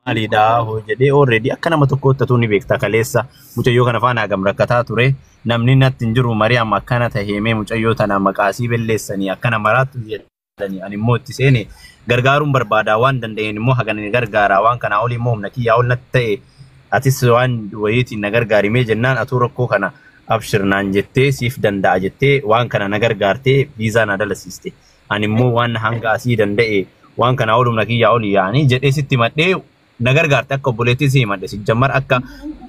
Maalidha hoo jedhee already akka nama tokkootti atuu ni beekta. Kaleessa mucayyoo kana faana hagam rakkataa ture. Namni natti hin jiru. Mariyaam akkana taheemee mucayyoo tana maqaasii belleessanii akkana maraattu jedhanii, ani immoo itti seene gargaaruun barbaada. Waan danda'een immoo hagan ni gargaara. Waan kanaa olii immoo humna kiyyaa ol natti ta'e. Atis waan wayiitiin na gargaarimee jennaan, atuu rakkoo kana abshir naan jettee, siif danda'a jettee, waan kana na gargaartee viizaa na dalasiiste. Ani immoo waan hanga asii danda'e, waan kanaa ol humna kiyyaa olii yaa'anii jedhee sitti madhee na gargaarte. Akka obboleettii si himadhe. Si jammar akka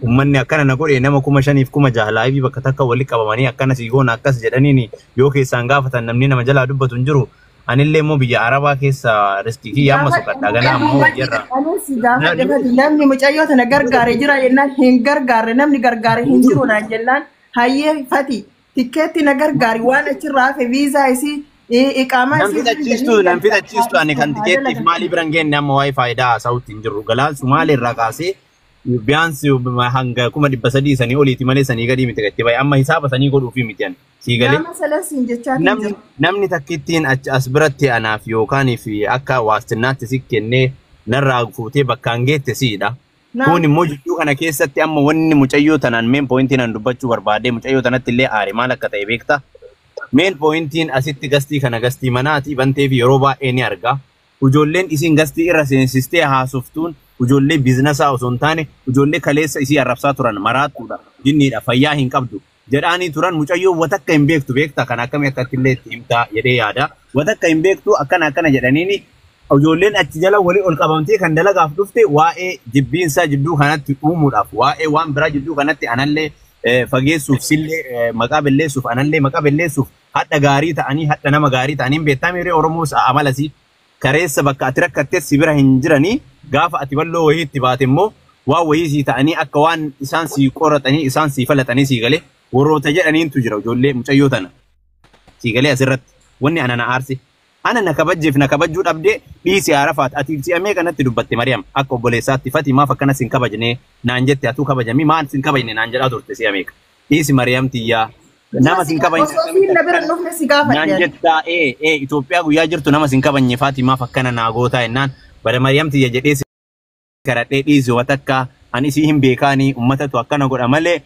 uummanni akkana na godhe, nama 5,000f 6,000 live bakka takka walitti qabamanii akkana si goona akkas jedhaniin yoo keessaan gaafatan namni nama jalaa dubbatu hin jiru. Anillee immoo biyya Arabaa keessa riskii kiyya amma soqadha ganaa ammoo biyyarraa. Anis si gaafadhe Fati, namni mucayyoo tana gargaare jira jennaan, hin gargaarre, namni gargaare hin jiru naan jennaan, hayyee Fati, tikkeetti na gargaari, waan achirraa hafe viizaa isii, iqaamaa Nan isii. fixachiistu, nan fixachiistu. Ani kan tikeettiif maalii biran geenne, amma waa'ee faayidaa haasa'uutti hin jirru. Galaan Sumaalee irraa kaasee biyaansi hanga 300,000 sanii oliiti malee sanii gadii miti gatti baay'ee amma hisaaba sanii godhuufi miti ani. Sii galee. Nama salasiin jechaatiin Namni jira. Namni takkittiin achi as biratti anaaf yookaan fi akka waastinnaatti si kennee narraa fuutee bakkaan geette siidha. Kun immoo jidduu kana keessatti amma wanni mucayyoo tanaan main pointiin an dubbachuu barbaade, mucayyoo tanatti illee aare, maal akka ta'e beekta? Main pointiin asitti guestii kana, guestii manaati bantee fi yeroo baay'ee ni arga. Ijoolleen isin guestii irra seensistee haasoftuun ijoollee businessaa osoo hin taane ijoollee kaleessa isii arrabsaa turan, maraattuudha, jinniidha, fayyaa hin qabdu jedhaanii turan. Mucayyoo watakka hin beektu, beekta kan akkamii akkatti illee itti himtaa jedhee yaada. Watakka hin beektu, akkana akkana jedhaniini ijoolleen achi jala walii ol qabamtee kan dalagaaf dhufte waa'ee jibbiinsaa jidduu kanatti uumuudhaaf, waa'ee waan biraa jidduu kanatti anallee fageessuuf, sillee maqaa belleessuuf, anallee maqaa belleessuuf, hadha gaarii ta'anii, hadha nama gaarii ta'anii beektaa miiree Oromoos amalasii kareessa bakka ati rakkattes si bira hin jiranii, gaafa ati balloo wayii itti baate immoo waan wayii sii ta'anii, akka waan isaan sii qoratanii, isaan sii falatanii, sii galee warroota jedhaniintu jira ijoollee mucayyoo tana. Sii galee, asirratti wanni ana na aarse, ana na kabajjeef na kabajjuu dhabdee dhiisi. Arafaat, ati si'amee kanatti dubbatte. Mariyaam, akka obboleessaatti, Fati, maaf akkana sin kabajne naan jette? Atuu kabajami maal sin kabajne naan jedhaa turte si'a meeqa. Dhiisi Mariyaam tiyyaa, nama sin kabajne Osoo siin na bira hin dhufne si gaafadhe. naan jettaa. Ee, Itoophiyaa guyyaa jirtu nama sin kabajne, Faati, maaf akkana naa gootaa jennaan, bara Mariyaam tiyya jedhee si kadhadhee, dhiisi, watakka ani isii hin beekaanii, ummatatu akkana godha malee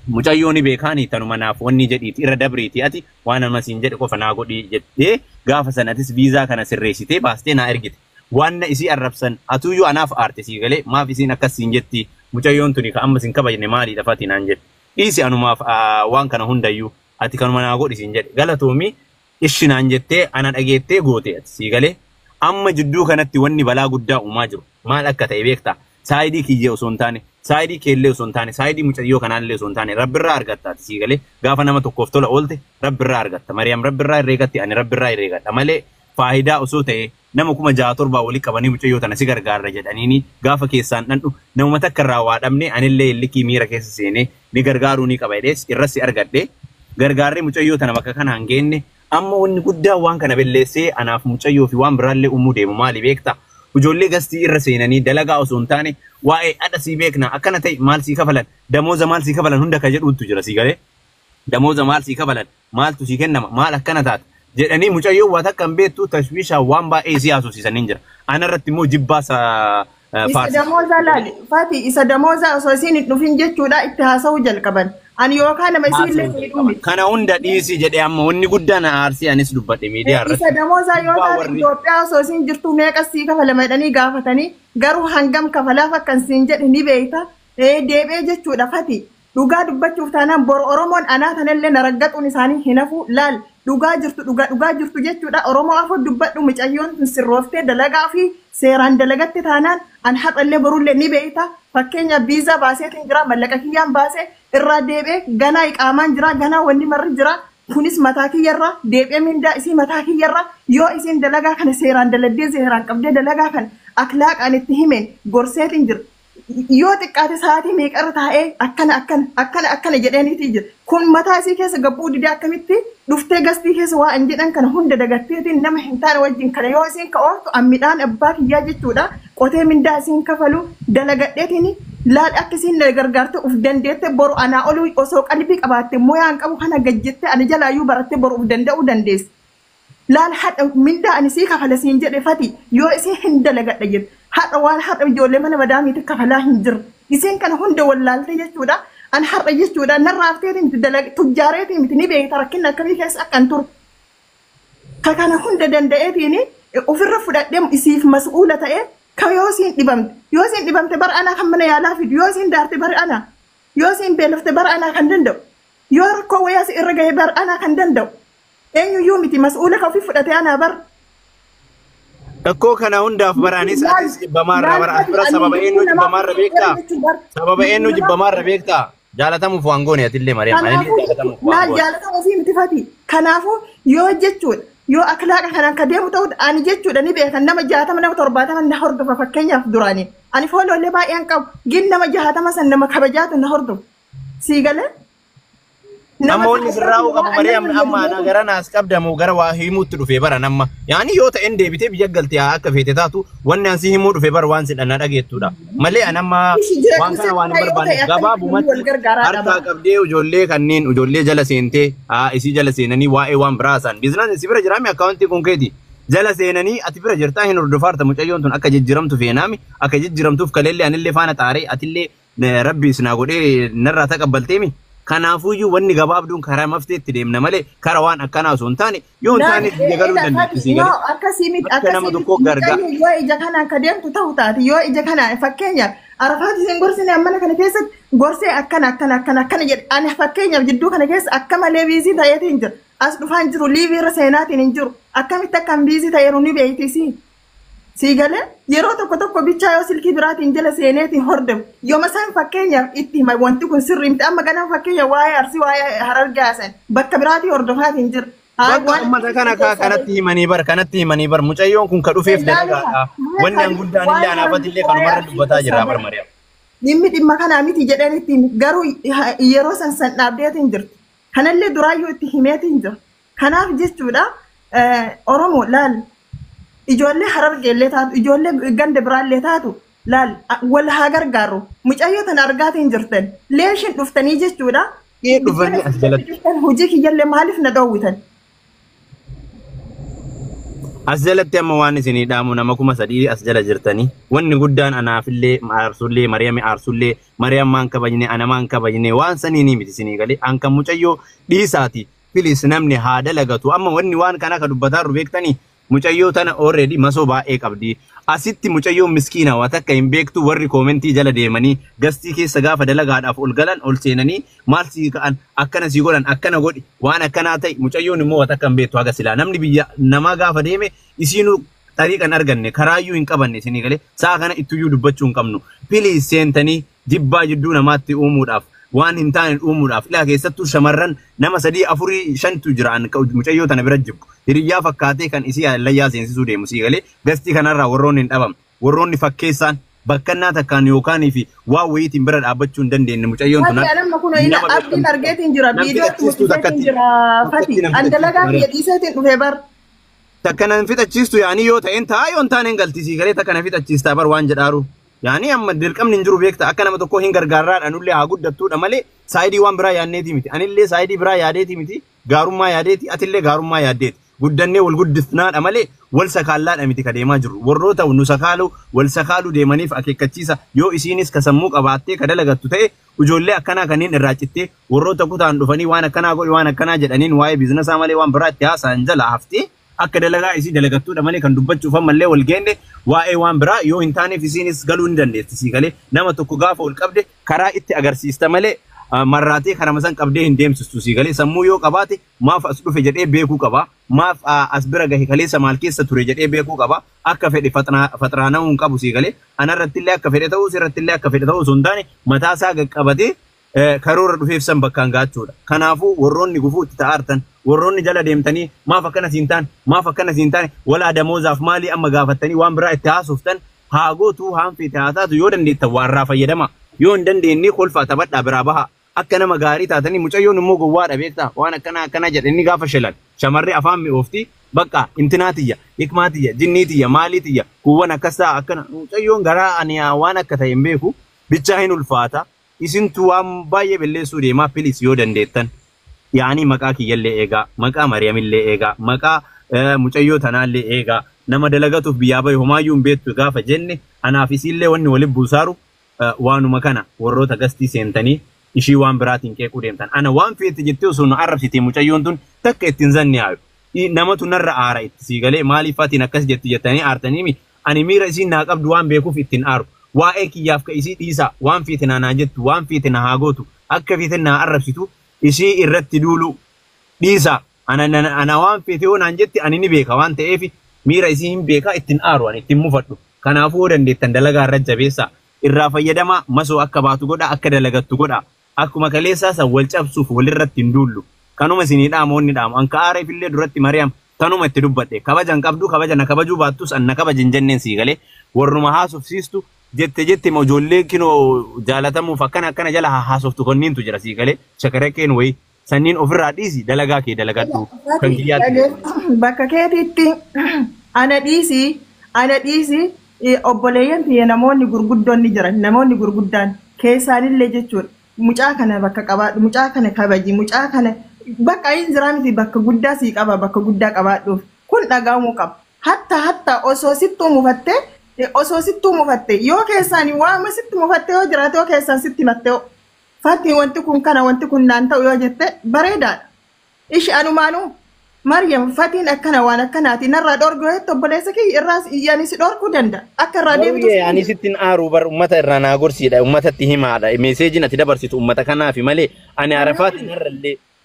mucayyoo ni beekaanii, tanuma naaf wanni jedhiiti irra dabriiti, ati waan nama siin jedhe qofa naa godhi jettee, gaafa sanatis viizaa kana sirreessitee baastee naa ergite. Waan na isii arrabsan atuyyuu anaaf aarte. Sii galee, maaf isiin akkas siin jetti, mucayyoon tuni ka amma sin kabajne maaliidha, Fati, naan jette. Dhiisi, anumaaf waan kana hundayyuu ati kanuma naa godhi siin jedhe, galatoomii ishi naan jettee, ana dhageettee goote ati. Sii galee, amma jidduu kanatti wanni balaa guddaa uumaa jiru maal akka ta'e beektaa? Sideii kiyyee osoo hin taane, sideii keellee osoo hin taane, sideii mucayyoo kanaallee osoo hin taane, rabbirraa argattaati. Sii galee, gaafa nama tokkoof tola oolte rabbirraa argatta. Mariyaam rabbirraa herreegatti, ani rabbirraa herreegadha malee, faayidaa osoo ta'e nama 6,000 7 walii qabanii mucayyoo tana si gargaarra jedhaniini gaafa keessaan dhandhu namuma takka irraa waa dhabne, anillee likii miira keessa seenee ni gargaaruu ni qaba jedhees irras argadhe, gargaarree mucayyoo tana bakka kanaan geenne. Amma wanni guddaan waan kana belleessee anaaf mucayyoo fi waan biraallee uumuu deemu maali beektaa? Ijoollee guestii irra seenanii dalagaa osoo hin taane waa'ee adha sii beekna, akkana ta'e, maal sii kafalan, damooza maal sii kafalan hunda ka jedhuutu jira. Sii galee, damooza maal sii kafalan, maaltu sii kennama, maal akkana taata jedhanii mucayyoo waa takka hin beektu tashwiishaa waan baay'ee si haasofsiisanii jira. Ana irratti immoo jibbaa Isa faarsisu. Damoozaa laali. Fati, isa damoozaa osoo isiin hin dhufin jechuudha itti haasa'uu jalqaban. Ani yookaan nama isiin illee miidhuu miti. Kana hunda dhiisii jedhee, amma wanni guddaan na aarsii anis dubbadhe miidiyaa irratti. Isa damoozaa yoo Jibbaa taate Itoophiyaa osoo isiin jirtu meeqa sii kafalama jedhanii gaafatanii, garuu hangam kafalaaf akkan siin jedhe ni beekta. Deebi'ee jechuudha Fati. Dhugaa dubbachuuf taanaan boru Oromoon anaa tanallee na raggaxuun isaanii hin hafu. Laal, dhugaa jirtu, dhugaa dhugaa jirtu jechuudha. Oromoo afur dubbadhu, mucayyoon tun sirrooftee dalagaa fi seeraan dalagatte taanaan an har'allee borullee ni beekta. Fakkeenya viizaa baaseetiin jira, mallaqa kiyyaan baasee irraa deebi'ee ganaa iqaamaan jira, ganaa wanni marri jira. Kunis mataa kiyyarra deebi'ee mindaa isii mataa kiyyarra. Yoo isiin dalagaa kana seeraan daladdee, seeraan qabdee, dalagaa kana akhlaaqaan itti himeen gorseetiin jira. Yoo xiqqaate sa'aatii meeqarra taa'ee akkana akkana akkana akkana jedheeniiti jira. Kun mataa isii keessa gabbuu didee, akkamitti dhuftee guestii keessa waa hin jedhan kana hunda dagatteetiin nama hin taane wajjin kana yoo isiin ka ooltu, an midhaan abbaa kiyyaa jechuudha qotee mindaa isiin kafalu dalagadheetiin, laal, akka isiin na gargaarte uf dandeette boru anaa oluu osoo qalbii qabaatte moyaan qabu kana gajjette ani jalaayyuu baratte boru uf danda'uu dandeessi. Laal, hadha mindaa ani sii kafala siin jedhe Fati, yoo isiin hin dalagadha jette. Har'a waan har'a ijoollee mana madaamiitti kafalaa hin jirre. Isiin kana hunda wallaalte jechuudha. An har'a jechuudha narraa hafteetii miti tujjaareetii miti ni beekta rakkinna akkamii keessa akkan ture. Ka kana hunda danda'eetiin ofirra fudhadhee isiif mas'uula ta'ee ka yoo isiin dhibamte yoo isiin dhibamte bara anaa kan mana yaalaa fidu yoo isiin daarte bara anaa yoo isiin beelofte bara anaa kan danda'u yoo rakkoo wayaas irra gahe bara anaa kan danda'u eenyuyyuu miti mas'uula ka ofii fudhatee anaa bara. Rakkoo kana hundaaf baraanis atis jibbamaarra bara as bira sababa eenyu jibbamaarra beektaa? Sababa eenyu jibbamaarra beektaa? Jaalatamuuf waan goone atillee Mariyaam. Anillee jaalatamuuf waan Laal goone. jaalatamuuf miti fati. Kanaafuu yoo jechuudha yoo akhlaaqa kanaan ka deemu ta'u ani jechuudha ni beekan nama 60 nama 70 na hordofa fakkeenyaaf duraanii. Ani fooloolee baay'een qabu gin nama 60 san nama kabajaatu na hordofa. Sii galee? Amma wanni sirraa'uu qabu Mariyaam amma ana gara naas qabdamu gara waa himuutti dhufee bara namma. Yaani yoo ta'en deebitee biyya galtee haa akka feete taatu wanni ansi himuu dhufee bara waan sidhanna dhageettudha. Malee an amma waan kana waan hin barbaanne gabaabumatti harkaa qabdee ijoollee kanneen ijoollee jala seentee haa isii jala seenanii waa'ee waan biraa isaan. Biizinasii si bira jiraami akkaawuntii kun keeti. Jala seenanii ati bira jirtaa hin hordofaarta mucayyoon tun akka jijjiiramtu feenaami akka jijjiiramtuuf kaleellee anillee faana xaaree atillee rabbi isinaa godhee narraa taqabbalteemi. Kanaafuyyuu wanni gabaabduun karaa mafteetti deemna malee karaa waan akkanaa osoo hin taane yoo hin taane biyya galuu dandeetti sii galee. Akkasii miti Akka nama akkasii tokkoo miti gargaara. mucayyoo yoo ija kanaan ka deemtu ta'u taate yoo ija kanaan fakkeenyaaf Arafaat isin gorsine mana kana keessatti gorsee akkana akkana akkana akkana jedhe ani fakkeenyaaf jidduu kana keessa akka malee biizii ta'eetiin jira as dhufaan jiru liivii irra seenaatiin hin jiru akkamitti akkan biizii ta'eeru ni beektisi. Sii galee yeroo tokko tokko bichaa yoo silkii biraatiin jala seeneetiin hordofu yooma isaan fakkeenyaaf itti hima wanti kun sirrii miti amma ganama fakkeenya waa'ee Arsii waa'ee Harargee bakka biraatii hordofaatiin jira. Bakka uummata kana kaa kanatti himanii bar kanatti himanii bar mucayyoon kun ka dhufeef dalagaadha. Wanni an guddaan illee anaafatti illee kanumarra dubbataa jira bar Mariyaam. Dhimmi dhimma kanaa miti jedheen itti himi garuu yeroo san san dhaabdeetiin jirti. Kanallee duraayyuu itti himeetiin jira. Kanaaf jechuudha Oromoo laal ijoollee Harargeellee taatu ijoollee ganda biraallee taatu laal wal haa gargaaru mucayyoo tana argaatiin jirtan leeshin dhuftanii jechuudha. Ee dhufanii as jalatti. Hojii kiyyallee maaliif na dhoowwitan? As jalatti amma waan isinii dhaamu nama 3000 as jala jirtanii wanni guddaan anaafillee aarsullee Mariyaami aarsullee Mariyaam maan kabajne ana maan kabajne waan sanii ni miti isinii galee an kan mucayyoo dhiisaati filis namni haa dalagatu amma wanni waan kana ka dubbataa jiru beektanii mucayyoo tana already masoo baay'ee qabdi asitti mucayyoo miskiina waa takka hin beektu warri koomentii jala deemanii gastii keessa gaafa dalagaadhaaf ol galan ol seenanii maal sii ka'an akkana sii godhan akkana godhi waan akkanaa ta'e mucayyoon immoo waa takka hin beektu haga silaa namni biyya namaa gaafa deeme isiinuu xariiqan arganne karaayyuu hin qabanne isinii galee sa'a kana ittuyyuu dubbachuu hin qabnu piliis seentanii jibbaa jidduu namaatti uumuudhaaf waan hin taane uumuudhaaf ilaa keessattuu shamarran nama 3 4 5tu jira an mucayyoo tana bira jibbu hiriyyaa fakkaatee kan isii hallayyaa seensisuu deemu sii galee gastii kanarraa warroonni hin dhabamne warroonni fakkeessaan bakkannaa takkaan yookaanii fi waan wayiitiin bira dhaabbachuu hin dandeenye mucayyoon tun Fati anamma kun ila nama abdiin argeetiin jira Namni viidiyoo fixachiistuu mul'iseetiin takkatti. jira Fati Takkatti namni an dalagaa fixachiistu kiyya dhiiseetiin dhufee bar. Takka nan fixachiistu yaanii yoo ta'een ta'a yoo hin taane hin galti sii galee takka na fixachiistaa bar waan jedhaaru. Yaanii amma dirqamni hin jiru beekta akka nama tokkoo hin gargaarraadha nullee haa guddattuudha malee saayidii waan biraa yaadneeti miti. Anillee saayidii biraa yaadeeti miti gaarummaa yaadeeti atillee gaarummaa yaaddeeti. Guddannee wal guddifnaadha malee wal sakaallaadha miti ka deemaa jirru. Warroota nu sakaalu wal sakaaluu deemaniif akeekkachiisa yoo isiinis ka sammuu qabaattee ka dalagattu ta'e ijoollee akkanaa kanneen irraa cittee warroota kutaan dhufanii waan akkanaa godhi waan akkanaa jedhaniin waa'ee biizinasaa malee waan biraa itti haasa'an jala haftee akka dalagaa isii dalagattuudha malee kan dubbachuuf ammallee wal geenne waa'ee waan biraa yoo hin taaneef isiinis galuu ni dandeessi sii galee nama tokko gaafa ol qabde karaa itti agarsiista malee marraatee karama san qabdee hin deemsistu sii galee sammuu yoo qabaate maaf as dhufe jedhee beekuu qaba maaf as bira gahe kaleessa maal keessa ture jedhee beekuu qaba akka fedhe faxiraana'uu hin qabu sii galee anarrattillee akka fedhe ta'uu sirrattillee akka fedhe ta'uu osoo hin taane mataasaa qaqqabatee karoora dhufeef san bakkaan gaachuudha. Kanaafuu warroonni gufuu itti ta'aartan warroonni jala deemtanii maaf akkana siin taane maaf akkana siin taane walaa damoozaaf maalii amma gaafattanii waan biraa itti haasoftan haa gootuu haan feete haa taatu yoo dandeettan waarraa fayyadama yoo hin dandeenye kolfaa taphadhaa biraa baha akka nama gaarii taatanii mucayyoon immoo gowwaadha beektaa waan akkana akkana jedhanii gaafa shelan shamarri afaan mi'oofti bakka intinaa tiyya hikmaa tiyya jinnii tiyya maalii tiyya kuuwwan akkas ta'a akkana mucayyoon garaa ani waan akka ta'e hin beeku bichaa hin ulfaata isintu waan baay'ee balleessuu deemaa pilis yoo dandeettan yaanii maqaa kiyyallee eegaa maqaa Mariyamillee eegaa maqaa mucayyoo tanaallee eegaa Nama dalagatuuf biyyaa bahe homaayyuu hin beektu gaafa jenne anaaf isiillee wanni waliin buusaaru waanuma kana warroota gastii seentanii ishii waan biraatiin qeequu deemtan. Ana waan feete jettee osoo nu arrabsitee mucayyoon tun takka ittiin zanni haayu. Namatu narra aara itti sii galee maaliif atiin akkas jetti jettanii aartanii ani miira isiin naa qabdu waan beekuuf ittiin aaru. Waa'ee kiyyaaf ka isii dhiisaa waan feete naa jettu waan feete na haa gootu akka feete naa arrabsitu ishii irratti duulu dhiisaa. Ana waan feete yoo naan jetti ani ni beeka waan ta'eef miira isii hin beekaa ittiin aaru ani ittiin mufadhu. Kanaafuu yoo dandeettan dalagaa irra jabeessaa. Irraa fayyadamaa masoo akka baatu godha akka dalagattu godha. Akkuma kaleessaa san wal cabsuuf walirratti hin duullu. Kanuma isinii dhaamu onni dhaamu. Anka aareef illee duratti Mariyaam tanuma itti dubbadhe. Kabaja hin qabdu kabaja na kabajuu baattus an na kabaja hin jenneen sii galee warruma haasofsiistu jette jette ijoollee kinoo jaalatamuuf akkana akkana jala haasoftu konniintu jira sii galee shakarekkeen wayii sanniin ofirraa dhiisi dalagaa kee dalagadhu kan kiyyaatti. Bakka keetiitti ana dhiisi obboleeyyan tiyya namoonni gurguddoon ni jiran namoonni gurguddaan keessaanillee jechuudha. Mucaa kana bakka qabaadhu, mucaa kana kabaji, mucaa kana bakka hin jiraa miti bakka guddaa sii qaba, bakka guddaa qabaadhuuf kun dhagahamuu qaba. Hatta osoo sittuu mufatte yoo keessaan waama sitti mufatte yoo jiraate yoo keessaan sitti himatte fatti wanti kun kana wanti kun naan ta'u yoo jette bareedaadha. Ishi anumaanuu Maryam fatiin akkana waan akkanaati narraa dhorgu yoo jettu obboleessa kiyya irraa yaani si dhorkuu danda'a. Akka irraa deebitu. Ani sittin aaruu bar ummata irraa naa gorsiidha ummatatti himaadha. Meeseejiin ati dabarsitu ummata kanaafi malee ani Arafaatiin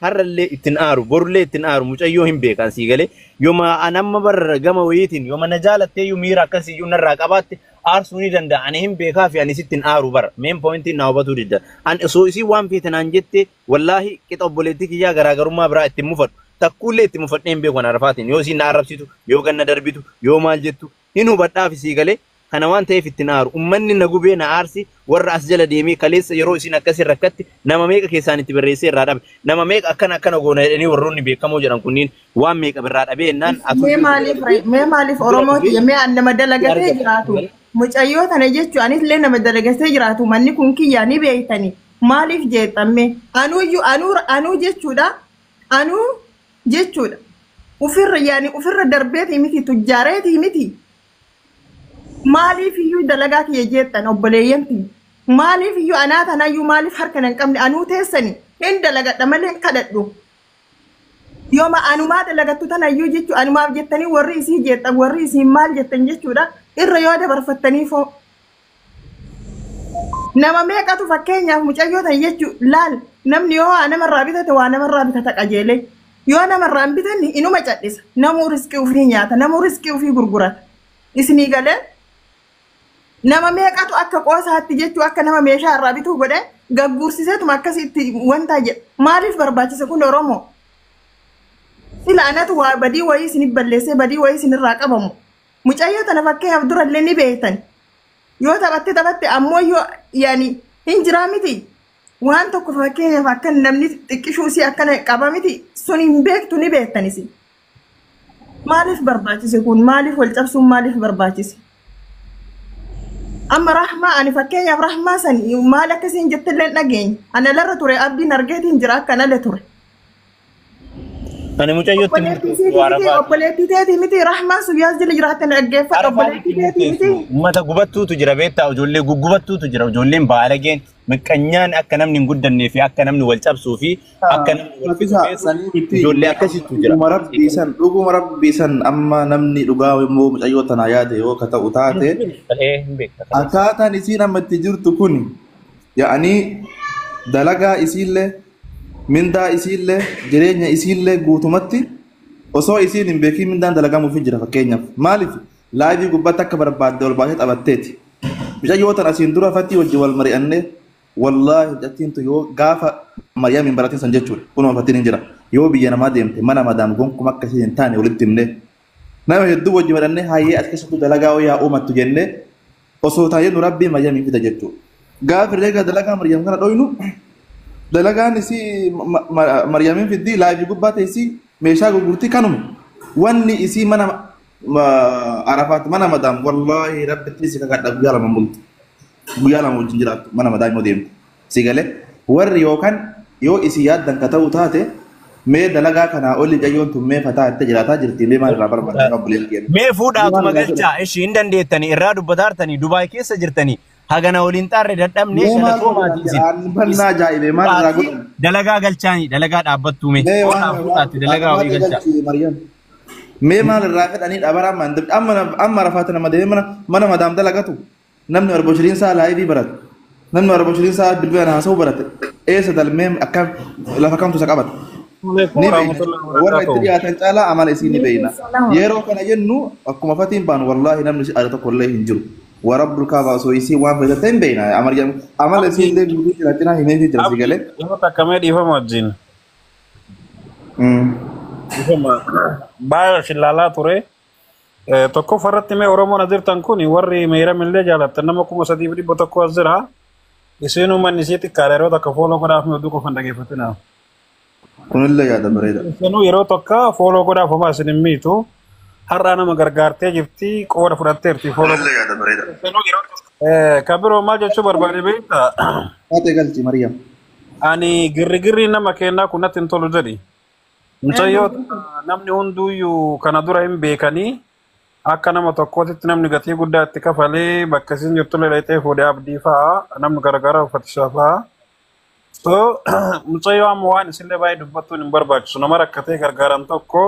har'allee ittiin aaru borullee ittiin aaru mucayyoo hin beekan sii galee yooma an amma bar gama wayiitiin yooma na jaalatteeyyuu miira akkasiiyyuu narraa qabaatte aarsuu ni danda'a. Ani hin beekaa fi ani sittin aaru bara meen poointiin naa hubatuu didda. An osoo isii waan feete naan jette wallaahi qixa obboleettii kiyyaa garaagarummaa biraa ittiin mufadhu. Takkuullee itti mufadhee hin beeku Arafaatiin yoo isiin na arrabsitu yoo ganna darbitu yoo maal jettu hin hubadhaaf isii galee kana waan ta'eef ittiin aaru ummanni na gubee na aarsi warra as jala deemee kaleessa yeroo isiin akkasii rakkatti nama meeqa keessaan itti barreessee irraa dhabe nama meeqa akkana akkana goona jedhanii warroonni beekamoo jedhan kunniin waan meeqa birraa dhabee jennaan. Mee maaliif Oromoo tiyya mee an nama dalagatee jiraatu mucayyoo tana jechuun anis illee nama dalagatee jiraatu manni kun kiyyaa ni beektani maaliif jeexamme anuuyyuu anuu jechuudha anuu jechuudha ofirra yaani ofirra darbeetii miti tujjaareetii miti maaliif iyyuu dalagaa kiyya jeettan obboleeyyanti maaliif iyyuu anaa tanayyuu maaliif harka hin qabne anuu teessani hin dalagadha malee hin kadhadhu yooma anumaa dalagattu tanayyuu jechuu anumaaf jettanii warri isii jeettan warri isii maal jettan jechuudha irra yoo dabarfattanii foo nama meeqatu fakkeenyaaf mucayyoo tan jechuu laal namni yoo waa namarraa bitate waa namarraa bitata qajeelee. Yoo namarraa hin bitanne inuma cadhisa. Namuu riskii ofii nyaata, namuu riskii ofii gurgurata. Isinii galee nama meeqatu akka qoosaatti jechuu akka nama meeshaa irraa bituu godhe gagguursiseetuma akkasitti wanta jedha. Maaliif barbaachise kun Oromoo? Sila anatu waa badii wayii isinif balleessee badii wayii isinirraa qabamu. Mucayyoo tana fakkeenyaaf durallee ni beektan. Yoo taphatte ammoo yoo yaani hin jiraa miti. Waan tokko fakkeenyaaf akka namni xiqqishuu si akkana qaba miti sun hin beektu ni beektan isin. Maaliif barbaachise kun maaliif wal cabsuun maaliif barbaachise? Amma rahmaa ani fakkeenyaaf rahmaa san maal akkasiin jettillee hin dhageenye. Ana larra ture abdiin argeetiin jira akka nale ture. Ani mucayyootti obboleettii teetii miti rahmaan sun yaas jala jiraatte na dhaggeeffadha obboleettii teetii miti. Uummata gubattuutu jira beektaa ijoollee guggubattuutu jira ijoolleen baalageen miqqanyaan akka namni hin guddannee fi akka namni wal cabsuu fi akka namni wal fixu ijoollee akkasittu jira. Dhuguma rabbii san amma namni dhugaa immoo mucayyoo tanaa yaade yoo ka ta'u taate akkaataan isiin amma itti jirtu kun yaa'anii dalagaa isiillee mindaa isiillee jireenya isiillee guutumatti osoo isiin hin beekin mindaan dalagamuuf jira fakkeenyaaf maaliif laayivii gubbaatti akka barbaadde ol baatee taphatteeti. Mucayyoo tan asiin dura fattii wajjin wal mari'annee wallaahi mucattiin yoo gaafa Mariyaam hin baratin san jechuudha kunuma fattiin hin jira yoo biyya namaa deemte mana madaam gonkumaa akkasii hin taane walitti himne nama hedduu wajjin mari'annee hayyee as keessattuu dalagaa yaa uumattu jennee osoo taa'ee nu rabbii Mariyaam hin fida jechuudha. Gaafa herreega dalagaa Mariyaam kana dhoynu dalagaan isii Mariyaamin fiddii laayivii gubbaa teessii meeshaa gurgurtii kanuma wanni isii mana Arafaat mana madaam wallaahi rabbitti si kakadha guyyaa lama bultu guyyaa lama wajjin jiraattu mana madaam yoo deemtu si galee warri yookaan yoo isii yaaddan ka ta'u taate Mee dalagaa kanaa olii mucayyoon tun mee fataa itti jiraataa jirti mee maal irraa barbaaddan obboleettii keenya. Mee fuudhaatuma Maal irraa galchaa ishii hin dandeettanii irraa dubbataartanii Dubaay keessa jirtanii hagana waliin xaarre dadhabnee Mee maal galatoomaati isin. godhan bannaa ajaa'ibee maal irraa godhan. Dalagaa galchaanii dalagaa dhaabbattuu mee. Mee Fuudhaa waan fuudhaatti dalagaa walii galchaa. Maryam. Mee maal irraa fedhanii dhabaraa amma amma rafaata nama deemee mana mana madaam dalagatu namni arboshiriin isaa laayivii barate namni arboshiriin isaa bilbilaan haasa'uu barate eessa dalmee akkam lafa kamtu isa qabata. Ni beekna warra itti dhiyaatan caalaa amala isii ni beekna. Yeroo kana jennu akkuma fatiin baanu wallaahi namni ada tokko illee hin jiru. Warabbul kaabaa osoo isii waan fayyadatte hin beekna. Amala isii illee guutuu jira cinaa himee jira si galee. Yeroo takka mee dhiifama wajjin. Dhiifama. Baay'ee shillaalaa ture. Tokkoffaa irratti mee Oromoon as jirtan kun warri meeramillee jaalattan nama 3100 as jira. Isin uummanni isii xiqqaadha yeroo takka follow godhaaf mee oduu qofan dhageeffatina. Kunillee yaada bareeda. Isinuu yeroo tokko follow godhaaf homaa isin hin miitu. Har'aa nama gargaartee jirti qooda fudhatteerti follow. Kunillee yaada bareeda. Kan biroo maal jechuu barbaade beektaa? Haatee galchi Maryam. Ani girrigirri nama kennaa kun natti hin tolu jedhi. Mucayyoo namni hunduuyyuu kana dura hin beekanii akka nama tokkootitti namni gatii guddaa itti kafalee bakka isin jirtu leela'itee fuudhee abdii fa'aa namni gargaara uffatishaa fa'aa. So mucayyoo amma waan isinillee baay'ee dubbattuun hin barbaachisu nama rakkatee gargaaran tokko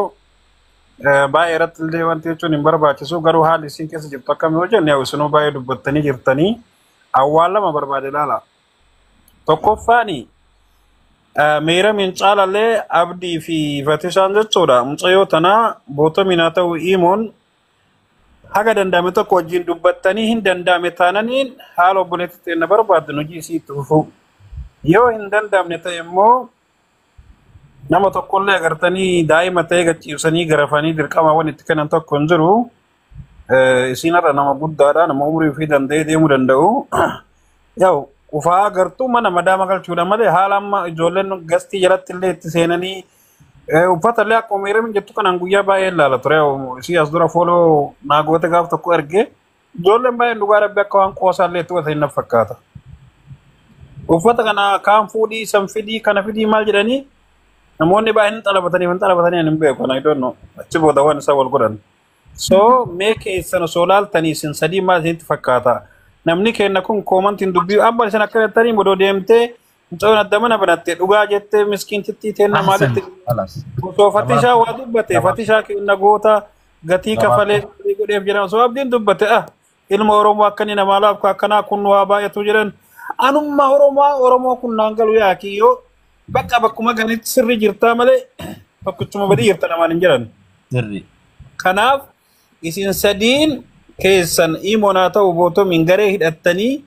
baay'ee irratti illee wanti jechuun hin barbaachisu garuu haalli isin keessa jirtu akkam yoo jenne yaa isinuu baay'ee dubbattanii jirtanii awwaal lama barbaade ilaala. Tokkoffaani meeramiin caalallee abdii fi fatishaan jechuudha. Mucayyoo tanaa bootomiin haa ta'u himuun haga danda'ame tokko wajjin dubbattanii hin danda'ame taananiin haala obboleettii ta'e na barbaaddan hojii isii itti fufuu. Yoo hin danda'amne ta'e immoo nama tokkollee agartanii daa'ima ta'e gachiibsanii garafanii dirqama waan itti kennan tokko hin jiru. Isiin har'a nama guddaadha nama umurii ofii danda'ee deemuu danda'u. Yaa'u ufaa agartuu mana madaama galchuudha malee haala amma ijoolleen gastii jalatti illee itti seenanii uffata illee akkuma meeramin jettu kanaan guyyaa baay'ee ilaala ture. Isii as dura follow naa goote gaaf tokko erge ijoolleen baay'een dhugaa rabbi akka waan qoosaa illee itti godhatan na fakkaata. Uffata kana kaan fuudhii san fidii kana fidii maal jedhanii namoonni baay'een hin xalabatanii ani hin beeku kana I don't know achi booda waan isaa wal godhan. So mee keessan osoo laaltanii isin sadii maal isinitti fakkaata? Namni kenna kun commentiin dubbii amma isin akka jettanii bodoo deemtee mucayyoon adda mana banatte dhugaa jettee miskiintittii teenna maalitti osoo fatishaa waa dubbate fatishaa kenna goota gatii kafalee godheef jedhan osoo abdiin dubbate ah ilma Oromoo akka inni namaa laaf akkanaa kun waa baay'atu jedhan anummaa Oromoo Oromoo kun naan galu yaaki yoo bakka bakkuma ganitti sirri jirtaa malee tokkichuma badii jirta namaan hin jedhan. Sirri. Kanaaf isin sadiin keessan imoon haa ta'u bootomiin garee hidhattanii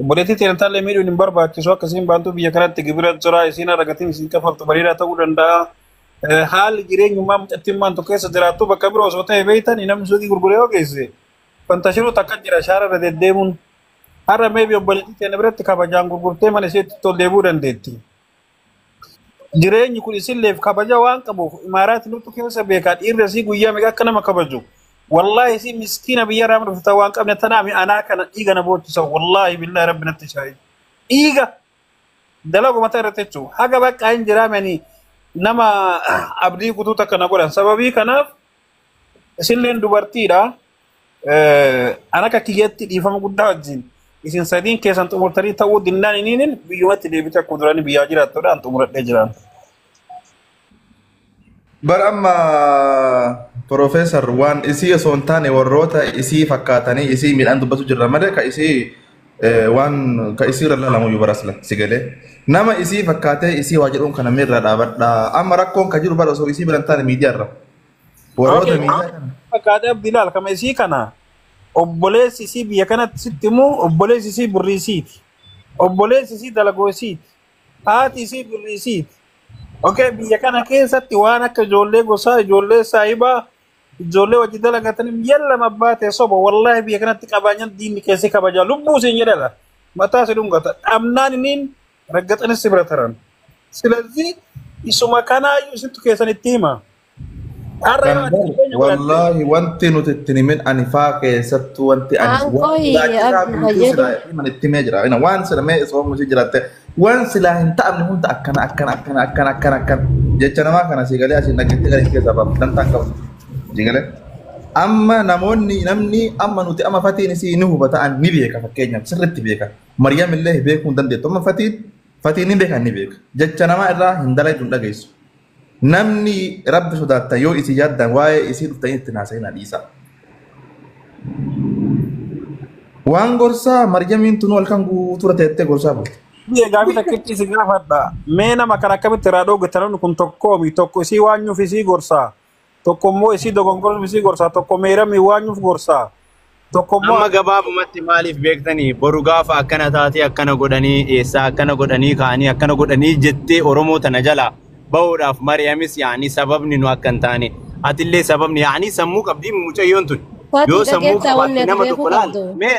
obboleettii teenya miidhuun hin barbaachisu akkasiin baantuu biyya kanatti gibira jira isiin argatiin isin kafaltu bareedaa ta'uu danda'a. Haalli jireenyummaa mucattiin maantu keessa jiraattu bakka biroo osoo ta'e beektan namni suuqii gurguree yoo geesse fantashiruu takka jira shaara irra deddeemuun. Har'a meebi obboleettii teenya biratti kabajaan gurgurtee mana isheetti tol deebi'uu dandeetti. Jireenyi kun isinleef kabaja waan qabuuf imaaraati nutu keessa beekaa dhiirri asii guyyaa meeqa akka nama kabaju. Wallaahi isii miskiina biyya irraa dhufta waan qabne tanaami anaa kana dhiiga na boochisa wallaahi billaahi rabbi natti shaayi. Dhiiga dalagu mataa irratti jechuun haga bakka hin jiraamani nama abdii kutuu takka na godhan sababii kanaaf isinleen dubartiidha. An akka kiyyatti dhiifama guddaa wajjin isin sadiin keessan xumurtanii ta'uu dinnaan iniinin biyyumatti deebite akkuma duranii biyyaa jiraattudha an xumuradhee jiraan. Bar amma Profeesar waan isii osoo hin taane warroota isii fakkaatanii isii miidhaan dubbatu jirra malee ka isii waan ka isii irra laalamu iyyuu barasla si galee. Nama isii fakkaatee isii waa jedhuun kana miirra dhaabadha. Amma rakkoon ka jiru bara osoo isii bira hin taane miidiyaa irra. Warroota miidiyaa kana. Fakkaatee abdii laal kama isii kana obboleessi isii biyya kanatti sitti himu obboleessi isii birrii isiiti. Obboleessi isii dalagoo isiiti. Haati isii birrii isiiti. Okay, biyya kana keessatti waan akka ijoollee gosaa, ijoollee saayibaa, ijoollee hojii dalagatanii yallama abbaa ta'e soba wallaahi biyya kanatti qabaanyan diinni keessi kabaja lubbuu siin jedhala mataa si dhungata dhabnaan inni raggaxanis si bira taran. Silazii isuma kanaayyuu isittu keessan itti hima. Har'a yoo Kan ati fakkeenya godhatte. Wallaahi wanti nuti ittiin himin ani faa keessattuu wanti ani waan Aanqooyi sodaachisaa abdi guutuu fayyadu. silaa himan itti himee jira. Ina waan sila mee osoo isii jiraatte waan silaa hin ta'amne hunda akkana akkana akkana akkana akkana akkana jecha namaa kana sii galee asiin dhaggeetti gara keessaa baaf dantaan qabu. Sii galee. Amma namoonni namni amma nuti amma fatiin isii ni hubata an ni beeka fakkeenyaaf sirriitti beeka. Maryam illee beekuu hin dandeettu. Amma fatiin ni beeka ni beeka. Jecha namaa irraa hin dalaytu hin dhageessu. Namni rabbi sodaattan yoo isii yaaddan waa'ee isii dhuftanii itti haasa'in dhiisa. Waan gorsaa Maryamiin tun halkan guutuu teettee gorsaa bulti. Biyya gaafii takkitti si gaafadha. Mee nama kana akkamitti irraa dhoogatan namni kun tokkoomi tokko isii waanyuuf isii gorsaa. Tokko immoo isii dogongorsuuf isii gorsaa. Tokko meeramii waanyuuf gorsaa. Tokko immoo Amma gabaabumatti maaliif beektanii boru gaafa akkana taatee akkana godhanii eessaa akkana godhanii ka'anii akkana godhanii jettee Oromoo tana jalaa bahuudhaaf Mariyamis yaa'anii sababni nu akka hin taane atillee sababni yaa'anii sammuu qabdii mucayyoon tun Fatii yoo sammuu dhageettaa wanni qabaatte ati nama beekuu tokko laal qabdu. mee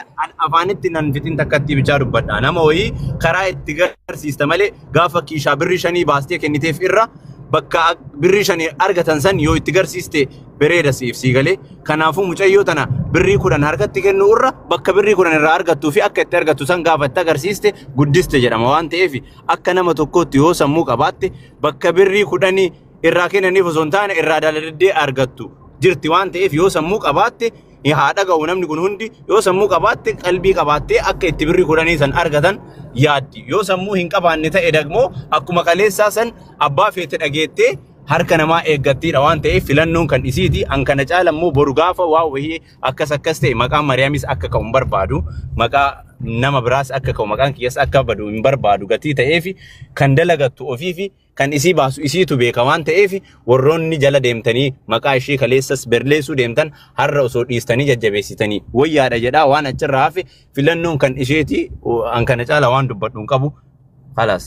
afaanitti nan fixin takkatti bichaa dubbadha nama wayii karaa itti garsiista malee gaafa kiishaa birrii shanii baastee kenniteef irra bakka birrii shanii argatan san yoo itti garsiiste bareeda siif sii galee kanaafuu mucayyoo tana birrii 10 harkatti kennu irra bakka birrii 10 irraa argattuu fi akka itti argattu san gaafa itti agarsiiste guddiste jedhama waan ta'eef akka nama tokkootti yoo sammuu qabaatte bakka birrii 10 irraa kennaniif osoo hin taane irraa dalagaddee argattu jirti waan ta'eef yoo sammuu qabaatte haa dhaga'u namni kun hundi yoo sammuu qabaatte qalbii qabaattee akka itti birrii 10 san argatan yaaddi yoo sammuu hin qabaanne ta'e dagmoo akkuma kaleessaa san abbaa feete dhageettee harka namaa eeggattiidha waan ta'eef filannoon kan isiiti an kana caala immoo boru gaafa waa wayii akkas akkas ta'e maqaan Mariyaamis akka ka'u hin barbaadu maqaa nama biraas akka ka'u maqaan kiyyas akka badu hin barbaadu gatii ta'eef kan dalagattu ofii fi kan isii baasu isiitu beeka waan ta'eef warroonni jala deemtanii maqaa ishii kaleessas berleessuu deemtan har'a osoo dhiistanii jajjabeessitanii wayyaadha jedhaa waan achirraa hafe filannoon kan isheeti an kana caala waan dubbadhu hin qabu. Khalaas.